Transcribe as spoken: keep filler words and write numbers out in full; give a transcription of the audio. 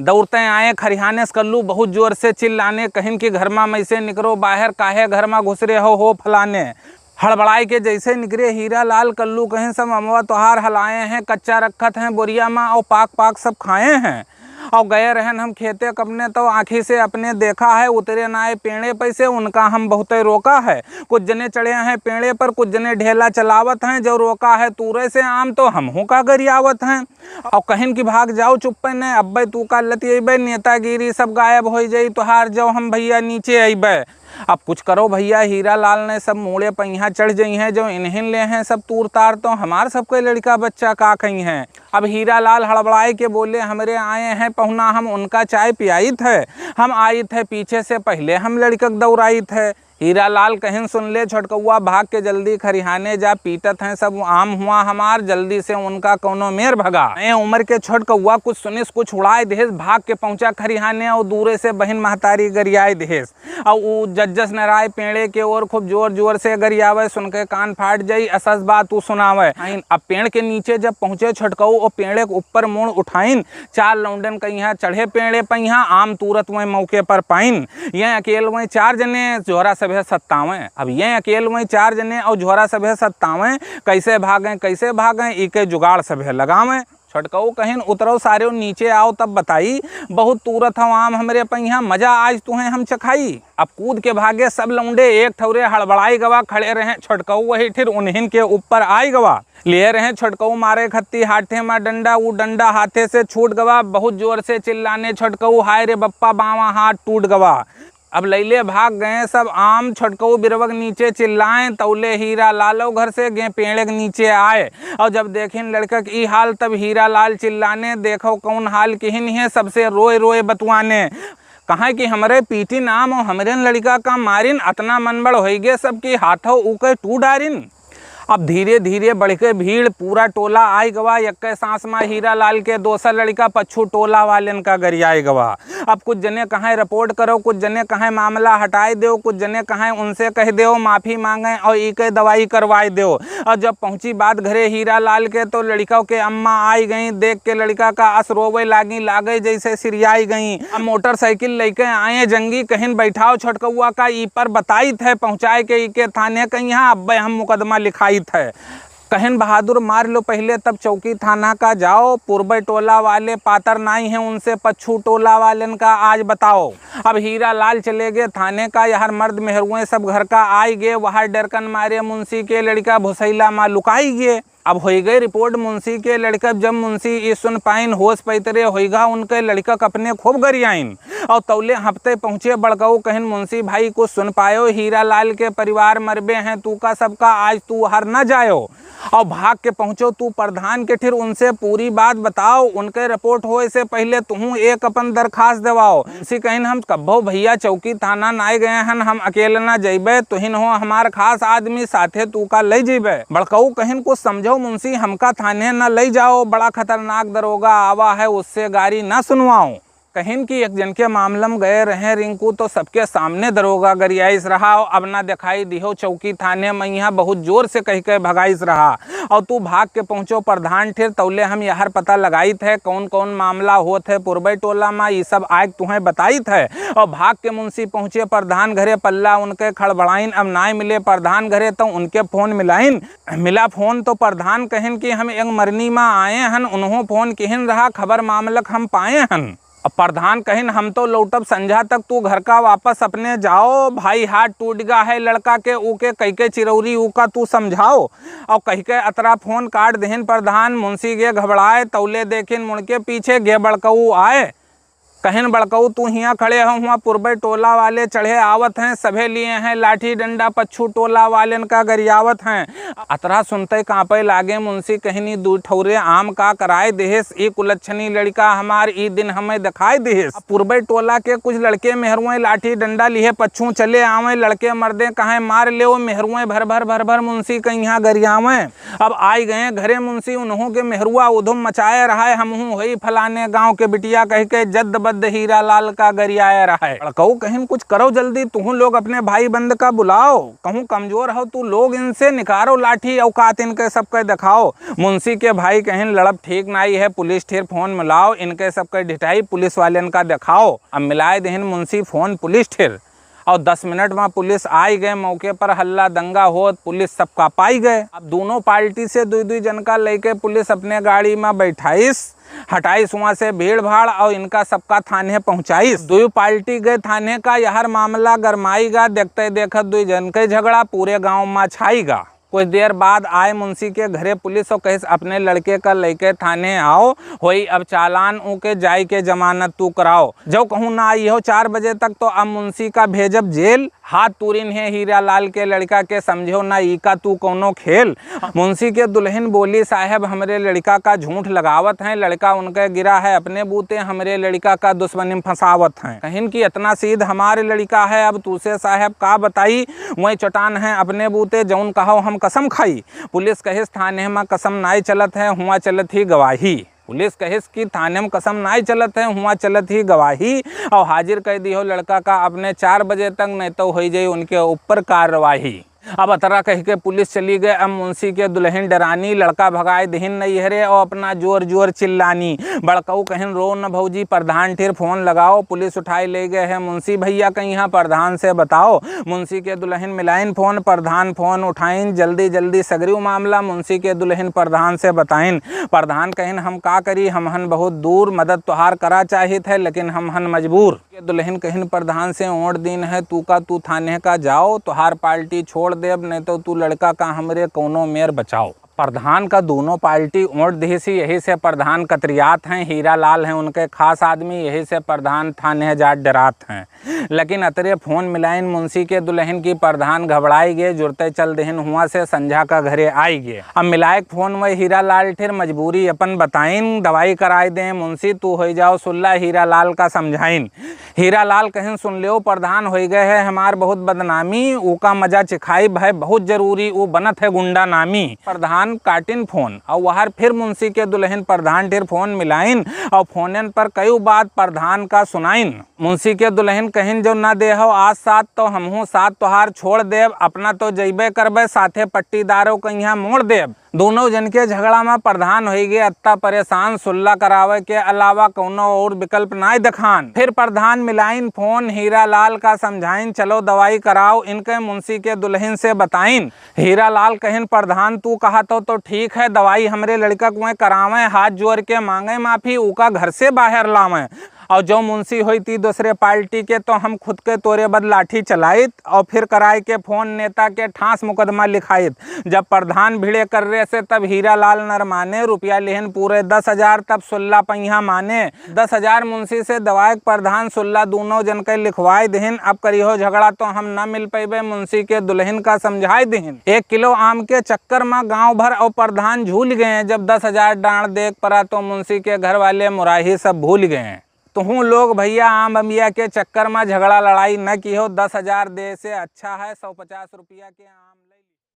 दौड़ते आए खरिहाने से कल्लू बहुत जोर से चिल्लाने, कहिन कि घर मा मइसे निकरो बाहर, काहे घर मा घुसरे हो, हो फलाने। हड़बड़ाई के जैसे निकरे हीरा लाल, कल्लू कहिन सब अमवा तोहार हलाए हैं, कच्चा रखत हैं बोरिया मा और पाक पाक सब खाए हैं। और गए रहन हम खेते कपने, तो आँखी से अपने देखा है, उतरे नाए पेड़े पैसे, उनका हम बहुते रोका है। कुछ जने चढ़े हैं पेड़े पर, कुछ जने ढेला चलावत हैं, जो रोका है तूरे से आम, तो हमहू का गरियावत हैं। और कहिन कि भाग जाओ चुप्पे ने, अब्बे तू का लतियबे, नेतागिरी सब गायब होइ जाई तोहार, जो हम भइया नीचे अइबे। अब कुछ करो भइया, हीरा लाल ने सब मूड़े पहिया चढ़ जइहें, जो इन्हिन ले हैं सब तूर तार, तो हमार सबके लड़िका बच्चा का कहिहें। अब हीरा लाल हड़बड़ाए के बोले, हमरे आए हैं पहुना, हम उनका चाय पियाइत है, हम आइत है पीछे से, पहिले हम लड़िका के दौड़ाइत है। हीरा लाल कहिन, सुन ले छोटकउआ, भाग के जल्दी खरिहाने जा, पीटत हैं सब आम हुआ हमार, जल्दी से उनका कौनो मेर भगा। नए उम्र के छोटकउआ कुछ सुनिस कुछ उड़ाए देहेस, भाग के पहुँचा खरिहाने और दूरे से बहिन महतारी गरियाए देहेस। और ऊ जज्जस नराय पेड़े के ओर खूब जोर जोर से गरियावे, सुन के कान फाट जाई, असस बात ऊ सुनावे। आइन, अब पेड़ के नीचे जब पहुँचे छोटकऊ, ओ पेड़े के ऊपर मुड़ उठाइन, चार लौंडन कहिया चढ़े पेड़े पहिया, आम तूरत वहीं मौके पर पाइन। ये अकेल वहीं चार जने, झोरा सभे सत्तावें। अब ये अकेल वहीं चार जने और झोरा सभे सत्तावें, कैसे भागें, कैसे भागें, इके जुगाड़ सभे लगावें। छोटकऊ कहिन, उतरो सारेव नीचे आओ तब बताई, बहुत तूरत हव आम हमरे पहिया, मजा आज तुहें हम चखाई। अब कूद के भागे सब लौंडे, एक ठौरे हड़बड़ाई गवा, खड़े रहे छोटकऊ वही ठिर उन्हिन के ऊपर आई गवा। लिए रहे छोटकऊ मारे खत्ती हाथे मा डंडा, ऊ डंडा हाथे से छूट गवा, बहुत जोर से चिल्लाने छोटकऊ, हाय रे बप्पा, बावां हाथ टूट गवा। अब लैले भाग गए सब आम, छोटकऊ बिरवक नीचे चिल्लाएं, तौले हीरा लालो घर से गे पेड़क नीचे आए। और जब देखिन लड़कक ई हाल, तब हीरा लाल चिल्लाने, देखो कौन हाल किहिन है, सबसे रोए रोए बतुआने। कहाँ कि हमरे पीटिन आम और हमरे लड़िका का मारिन, अतना मनबड़ होइगे सबकी हाथों ऊके टू डारिन। अब धीरे धीरे बढ़ के भीड़, पूरा टोला आइ गवा। यक्के सांस मा हीरा लाल के दोसर लड़िका पच्छू टोला वालेन का गरियाइ गवा। अब कुछ जने कहें रिपोर्ट करो, कुछ जने कहें मामला हटाइ देव, कुछ जने कहें उनसे कहि देव माफी मांगें और इके दवाई करवाइ देव। और जब पहुंची बात घरे हीरा लाल के, तो लड़िका के अम्मा आइ गईं। देख के लड़िका का अस रोवे लागी, लागे जैसे सिरियाइ गईं। अब मोटरसाइकिल लइके आए जंगी, कहिन बैठाओ छोटकउआ का, ई पर बताइत है पहुंचाइ के इके थाने कहिया, अब्बे हम मुकदमा लिखाइत है। कहिन बहादुर मार लो पहिले तब चौकी थाना का जाओ, पुरबे टोला वाले पातर नाई हैं उनसे पच्छू टोला वालेन का आज बताओ। अब हीरा लाल चले गए थाने का, यहर मर्द मेहरुए सब घर का आइ गए, वहर डरकन मारे मुंशी के लड़िका भुसैला मा लुकाइ गए। अब होइ गए रिपोर्ट मुंशी के लड़िका, जब मुंशी ई सुन पाइन होश पैतरे होइगा, उनके लड़िका कपने खूब गरियाइन। और तौले हफ्ते पहुँचे बड़कऊ, कहिन मुंशी भाई कुछ सुन पायो, हीरा लाल के परिवार मरबे हैं तू का सबका, आज तू हर न जायो। और भाग के पहुँचो तू प्रधान के ठिर, उनसे पूरी बात बताओ, उनके रिपोर्ट होए से पहिले तुहूँ एक अपन दरखास्त देवाओ। मुंशी कहिन हम कब्बो भैया चौकी थाना नाय गए हन, हम अकेले ना जइबे, तुहिन हो हमार खास आदमी, साथे तू का लइ जइबे। बड़कऊ कहिन कुछ समझो मुंशी, हमका थाने न लइ जाओ, बड़ा खतरनाक दरोगा आवा है, उससे गारी न सुनवाओ। कहिन कि एक जन के मामला में गए रहे रिंकू, तो सबके सामने दरोगा गरियाइस रहा, "अब ना दिखाई दिहो चौकी थाने में, यहाँ बहुत जोर से कह के भगाइस रहा, और तू भाग के पहुँचो प्रधान ठेर, तौले हम यहर पता लगाइत है कौन कौन मामला होत है पुरबई टोला में, ई सब आग तुहें बताइत है।" और भाग के मुंशी पहुँचे प्रधान घरे, पल्ला उनके खड़बड़ाइन, अब नाय मिले प्रधान घरे, तो उनके फोन मिलाइन। मिला फोन तो प्रधान कहिन कि हम एक मरनी में आए हन, उन्हों फोन किहिन रहा, खबर मामलक हम पाए हन। अब प्रधान कहिन, "हम तो लौटब संझा तक, तू घर का वापस अपने जाओ, भाई हाथ टूट गा है लड़का के, ऊके कइके चिरौरी ऊका तू समझाओ।" और कहिके अतरा फोन काट देहिन प्रधान। मुंशी गे घबराए, तौले देखिन मुड़ के पीछे गे बड़कऊ आए। कहिन, "बड़कऊ तू हियाँ खड़े हो, हुआँ पुरबे टोला वाले चढ़े आवत हैं, सभे लिए हैं लाठी डंडा, पच्छू टोला वालेन का गरियावत हैं।" अतरा सुनते कांपे लागे मुंशी, कहिन, "ई दू ठौरे आम का कराए देहेस, ई कुलच्छनी लड़िका हमार ई दिन हमें दिखाए देहेस।" अब पुरबे टोला के कुछ लड़के मेहरुए लाठी डंडा लिहे पच्छू चले आवे, लड़के मर्दे कहें मार ले, मेहरुए भर भर भर भर मुंशी कहिया गरियावे। अब आइ गए घरे मुंशी, उन्हों के मेहरुआ उधुम मचाए रहा है, "हमहूँ होई फलाने गाँव के बिटिया," कह के जद्द हीरा लाल का गरियाए रहा है। बड़कऊ कहिन, कुछ करो जल्दी, तुहूँ लोग अपने भाई बंद का बुलाओ, कहूँ कमजोर हो तू लोग, इनसे निकारो लाठी औकात इनके सबके दिखाओ। मुंशी के भाई कहिन, लड़ब ठीक नाई है, पुलिस ठेर फोन मिलाओ, इनके सबके ढिठाई पुलिस वालेन का दिखाओ। अब मिलाए देहिन मुंशी फोन पुलिस ठेर। और दस मिनट मा पुलिस आई गए मौके पर, हल्ला दंगा होत पुलिस सबका पाई गए। अब दोनों पार्टी से दुई दुई जन का लेके पुलिस अपने गाड़ी मा बैठाइस, हटाइस हुआँ से भीड़ भाड़ और इनका सबका थाने पहुँचाइस। दुई पार्टी गए थाने का, यहर मामला गरमाई गा, देखते देखत दुई जन के झगड़ा पूरे गाँव मा छाई गा। कुछ देर बाद आए मुंशी के घरे पुलिस और कहिस, अपने लड़के का लेके थाने आओ, होई अब चालान ऊके, जाई के जमानत तू कराओ। जौ कहूँ ना आई हो चार बजे तक तो अब मुंशी का भेजब जेल। हाथ तूरिन है हीरा लाल के लड़का के, समझो ना ई का तू कौनो खेल। मुंशी के दुल्हन बोली, साहेब हमरे लड़का का झूठ लगावत हैं, लड़का उनके गिरा है अपने बूते, हमरे लड़का का दुश्मनी में फंसावत हैं। कहिन कि इतना सीध हमारे लड़का है, अब तूसे साहेब का बताई, वही चटान है अपने बूते, जौन कहो हम कसम खाई। पुलिस कहिस, थाने मा कसम नाई चलत है, हुआँ चलत ही गवाही। पुलिस कहिस कि थाने मा कसम नाई चलत है, हुआँ चलत ही गवाही। और हाजिर कर दिहो लड़का का अपने चार बजे तक, नहीं तो होई जाई उनके ऊपर कार्यवाही। अब अतरा कह के पुलिस चली गए। अब मुंशी के दुल्हन डरानी, लड़का भगाए दिहिन नैहरे और अपना जोर जोर चिल्लानी। बड़कऊ कहिन, रो न भौजी, प्रधान ठेर फोन लगाओ, पुलिस उठाए ले गए है मुंशी भैया के यहाँ, प्रधान से बताओ। मुंशी के दुल्हन मिलाइन फोन, प्रधान फोन उठाइन, जल्दी जल्दी सगरी मामला मुंशी के दुल्हन प्रधान से बताइन। प्रधान कहिन, हम का करी, हमहन बहुत दूर, मदद तोहार करा चाहित है, लेकिन हमहन मजबूर। के दुल्हन कहिन, प्रधान से ओढ़ दिन है, तू का तू थाने का जाओ, तोहार पार्टी छोड़ देब, नहीं तो तू लड़का का हमरे कौनो मेर बचाओ। प्रधान का दोनों पार्टी ओढ़ दिहिसी, यही से प्रधान कतरियात हैं, हीरा लाल हैं उनके खास आदमी, यही से प्रधान थाने जात डरात हैं। लेकिन अतरे फोन मिलाइन मुंशी के दुल्हन की, प्रधान घबराई गए, जुरते चल देहिन हुआँ से, संझा का घरे आई गए। अब मिलाए के फोन वह हीरा लाल ठेर मजबूरी अपन बताइन, दवाई कराए दें मुंशी, तू होई जाओ सुल्ला, हीरा लाल का समझाइन। हीरा लाल कहिन, सुन लेओ, प्रधान होई गए है हमार बहुत बदनामी, ऊका मजा चिखाई भय बहुत जरूरी, ऊ बनत है गुंडा नामी। प्रधान काटिन फोन और वहार फिर मुंशी के दुल्हन प्रधान ठेर फोन मिलाइन और फोनन पर कई बात प्रधान का सुनाइन। मुंशी के दुल्हन कहिन, जो न देहो आज साथ तो हमहू साथ तोहार छोड़ देब, अपना तो जइबे करबे, साथे पट्टीदारों के यहाँ मोड़ देब। दोनों जन के झगड़ा मा प्रधान होई गए अत्ता परेशान, सुल्ला करावे के अलावा कौनो और विकल्प नाय देखान। फिर प्रधान मिलाइन फोन, हीरा लाल का समझाइन, चलो दवाई कराओ इनके, मुंशी के दुल्हन से बताइन। हीरा लाल कहिन, प्रधान तू कहत हो तो ठीक है, दवाई हमरे लड़का कुएँ करावे, हाथ जोर के मांगे माफी, ऊका घर से बाहर लावे। और जो मुंशी होई ती दूसरे पार्टी के, तो हम खुद के तोरे बद लाठी चलाइत और फिर कराए के फोन नेता के ठास मुकदमा लिखाइत। जब प्रधान भिड़े कर रहे से, तब हीरा लाल नर माने, रुपया लिहन पूरे दस हजार, तब सुल्ला पहिया माने। दस हजार मुंशी से दवाए के प्रधान सुल्ला दोनों जन के लिखवाए दिहिन। अब करिहो झगड़ा तो हम न मिल पैबे मुंशी के दुल्हन का समझाए दिहिन। एक किलो आम के चक्कर मा गांव भर और प्रधान झूल गए। जब दस हजार डांड देख परा तो मुंशी के घर वाले मुराही सब भूल गए। तुहूँ लोग भैया आम अमिया के चक्कर मा झगड़ा लड़ाई न किहो, दस हजार दे से अच्छा है सौ पचास रुपया के आम।